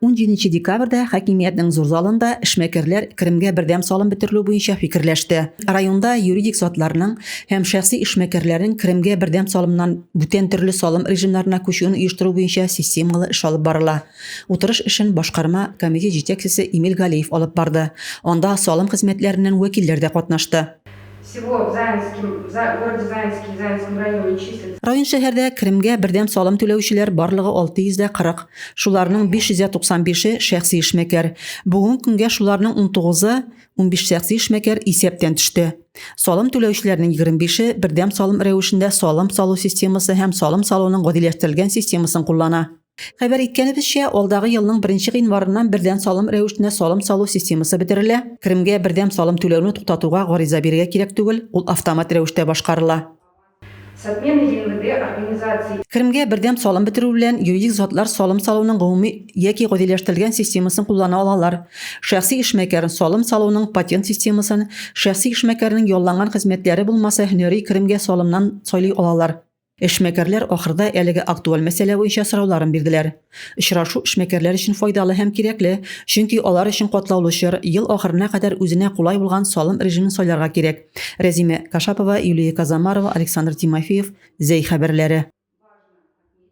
17 декабрьдә хакимиятнең зур залында эшмәкәрләр керемгә бердәм салым бетерелү буенча фикерләште. Районда юридик затларның һәм шәхси эшмәкәрләрнең керемгә бердәм салымнан бүтән төрле салым режимнарына күчүен оештыру буенча системалы эш алып барыла. Утырыш эшен башкарма комитет җитәкчесе Эмиль Галиев алып барды. Анда салым хезмәтләреннән вәкилләр дә катнашты. Всего в Заинском, в городе Заинске и Заинском районе числится. Район-шәһәрдә керемгә бердәм салым түләүчеләр барлыгы 640, шуларның 595-е шәхси эшмәкәр. Бүгенге көнгә шуларның унтугызы, 15 шәхси эшмәкәр исәптән төште. Салым түләүчеләрнең 25-е бердәм салым рәвешендә салым салу системасы һәм салым салуның гадиләштерелгән системасын куллана. Хәбәр иткәнебезчә, алдагы елның беренче гыйнварыннан бердәм салым рәвешендә салым салу системасы бетерелә. Керемгә бердәм салым түләүне туктатуга гариза бирергә кирәк түгел, ул автомат рәвештә башкарыла. С отменой ЕНВД организаций. Керемгә бердәм салым бетерү белән юридик затлар салым салуның гомуми яки гадиләштерелгән системасын куллана алалар. Шәхси эшмәкәр салым салуның патент системасын, шәхси эшмәкәрнең ялланган хезмәтләре булмаса һөнәри керемгә салымнан сайлый алалар. Эшмәкәрләр ахырда әлеге актуаль мәсьәлә буенча сорауларын бирделәр. Очрашу эшмәкәрләр өчен файдалы һәм кирәкле, чөнки алар өчен катлаулы чор, ел ахырына кадәр үзенә кулай булган салым режимын сайларга кирәк. Рәзимә Кашапова, Юлия Казамарова, Александр Тимофеев, Зәй хәбәрләре.